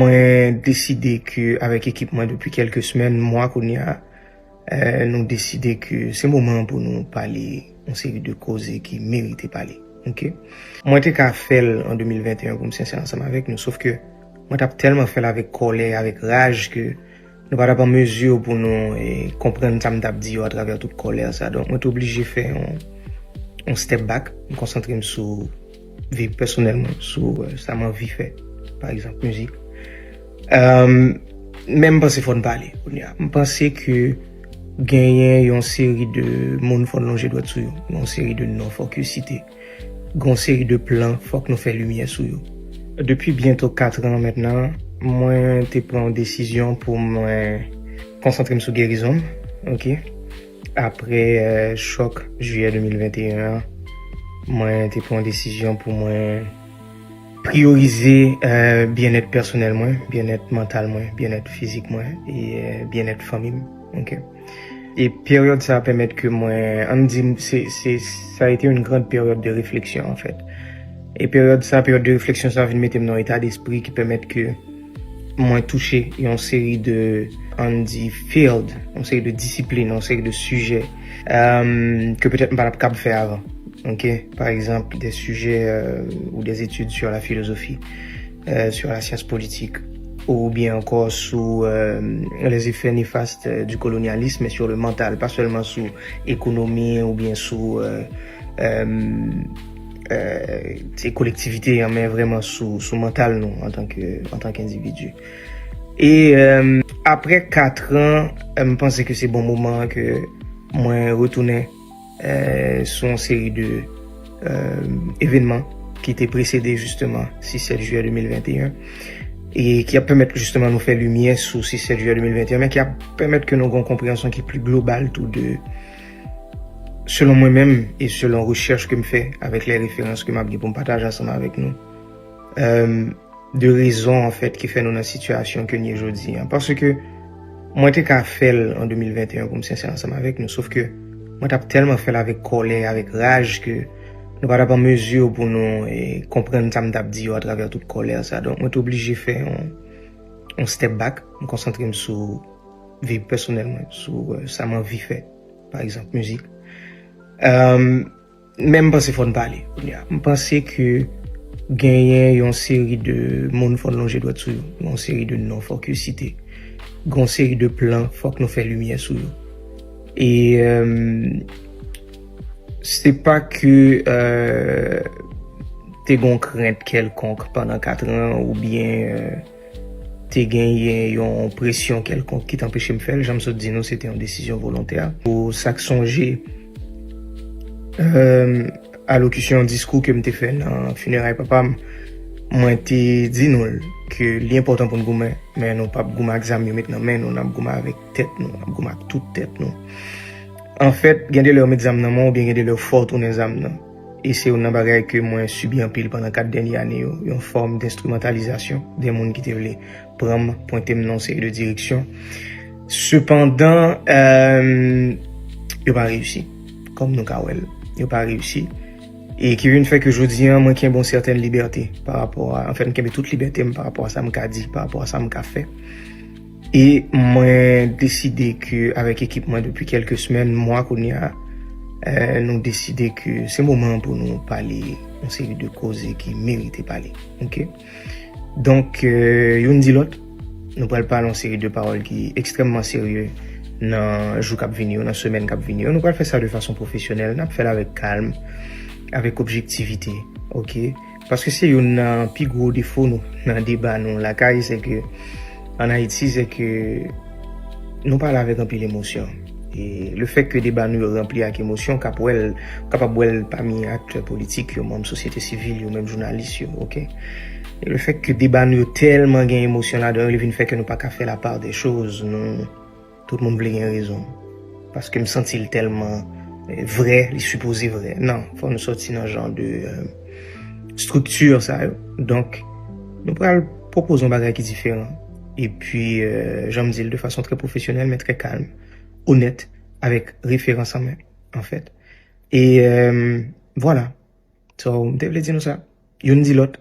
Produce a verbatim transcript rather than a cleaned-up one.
Mwen deside ke avèk ekip mwen depi kèlke semèn, mwa kounye a, eh, nou deside ke se moman pou nou pale yon seri de koze ki merite pale. Ok? Mwen te ka fè l an de mil venteyen pou m sensè ansanm avèk nou, sof ke mwen t ap tèlman fè l avèk kòlè, avèk raj ke nou pa t ap an mezi pou nou eh, konprann sa m t ap di yo atravè tout kòlè sa. Donk, mwen te oblije fè yon, yon step back, m konsantre m sou vi pèsonèl mwen, sou eh, sa m anvi fè, pa egzanp, mizik. Um, men m panse fò n pale kounye a. M panse ke genyen yon seri de moun fò n lonje dwèt sou yo, yon seri de non fòk yo site, yon seri de plan fòk nou fè limyè sou yo. Depi byento kat an mentnan, mwen te pran yon desizyon pou mwen konsantre m sou gerizon m, ok? Apre eh, chòk jiyè de mil venteyen an, mwen te pran yon desizyon pou mwen priyorize eh, byennèt pèsonèl mwen, byennèt mantal mwen, byennèt fizik mwen e eh, byennèt fanmi m. Ok. E peryòd sa a pèmèt ke mwen, ann di, se, se, sa a été une grande période de réflexion, en fait. E peryòd sa, peryòd de refleksyon sa vin mete m nan yon eta despri ki pèmèt ke mwen touche yon seri de, ann di, field, yon seri de disiplin, yon seri de sijè um, ke petèt m pa t ap kab fè avan. Ok? Pa egzanp, de sijè uh, ou de etid sur la philosophie, uh, sur la science politique, oubyen ankò sou uh, les effets néfastes du colonialisme sur le mental, pa sèlman sou ekonomi oubyen sou uh, um, uh, kolektivite an, men vrèman sou, sou mantal nou antanke endividi. E um, apre kat an, m panse ke se bon moman an ke mwen retounen eh, sou yon seri de eh, evenman ki te presede jisteman sis sèt jiyè de mil venteyen e ki ap pèmèt jisteman nou fè limyè sou sis sèt jiyè de mil venteyen, men ki ap pèmèt ke nou gen yon konpreyansyon ki pli global tou de, selon mwen menm e selon rechèch ke m fè avèk lè referans ke m ap gen pou m pataje ansanm avèk nou. Um, de rezon, anfèt, ki fè nou nan sitiyasyon ke n ye jodi a. Paske mwen te ka fè l an de mil venteyen pou m sensè ansanm avèk nou, sof ke mwen t ap tèlman fè l avèk kòlè, avèk raj, ke nou pa t ap an mezi pou nou eh, konprann sa m t ap di yo atravè tout kòlè sa. Donk, mwen te oblije fè yon, yon step back, m konsantre m sou vi pèsonèl mwen, sou eh, sa m anvi fè, pa egzanp, mizik. Um, Men m panse fò n pale kounye a. M panse ke genyen yon seri de moun fò n lonje dwèt sou yo, yon seri de non fòk yo site, yon seri de plan fòk nou fè limyè sou yo. E um, se pa ke uh, te gen yon krent kèlkonk pandan kat an oubyen uh, te genyen yon presyon kèlkonk ki t anpeche m fè l. Jan m sot di nou, se te yon desizyon volontè. Pou sa k sonje alokisyon diskou ke m te fè nan fineray papa m, mwen te di nou l ke li enpòtan pou n goumen, men nou p ap goumen ak zam yo met nan men nou, n ap goumen avèk tèt nou, n ap goumen ak tout tèt nou. Anfèt, gen de lè yo met zam nan men w, oubyen gen de lè yo fè w tounen zam nan. E se youn nan bagay ke mwen sibi anpil pandan kat dènye ane yo, yon fòm denstrimantalizasyon de moun ki te vle pran m, pwente m nan yon seri de direksyon. Sepandan, euh, yo pa reyisi. Kòm nou ka wè l, yo pa reyisi. E ki vin fè ke jodi an, mwen kenbe yon sètèn libète pa rapò a, anfèt, m kenbe tout libète m pa rapò a sa m ka di, pa rapò a sa m ka fè. E mwen deside ke avèk ekip mwen depi kèlke semèn, mwa kounye a, eh, nou deside ke se moman pou nou pale yon seri de koze ki merite pale. Ok? Donk, eh, youn di lòt, nou pral pale yon seri de pawòl ki ekstrèmman serye nan jou k ap vini yo, nan semèn k ap vini yo. Nou pral fè sa de fason pwofesyonèl, n ap fè l avèk kalm, avèk objektivite. Ok? Paske se youn nan pi gwo defo nou nan deba nou lakay, se ke ann Ayiti, se ke nou pale avèk anpil emosyon. E lefèt ke deba nou yo ranpli ak emosyon, w kap wè l, w kapab wè l pami aktè politik yo, manm sosyete sivil yo, menm jounalis yo, ok? E lefèt ke deba nou yo tèlman gen emosyon ladan yo, li vin fè ke nou pa ka fè la part des choses, nou Tout moun vle gen rezon. Paske m santi l tèlman eh, vrè, li sipoze vrè. Non, fò nou sòti nan jan de euh, estrikti sa yo. Donk, nou pral pwopoze yon bagay ki diferan. Epi, euh, jan m di l de fason trè pwofesyonèl, men trè kalm, onèt, avèk referans an men, anfèt. E euh, vwala. So, m te vle di nou sa. Youn di lòt,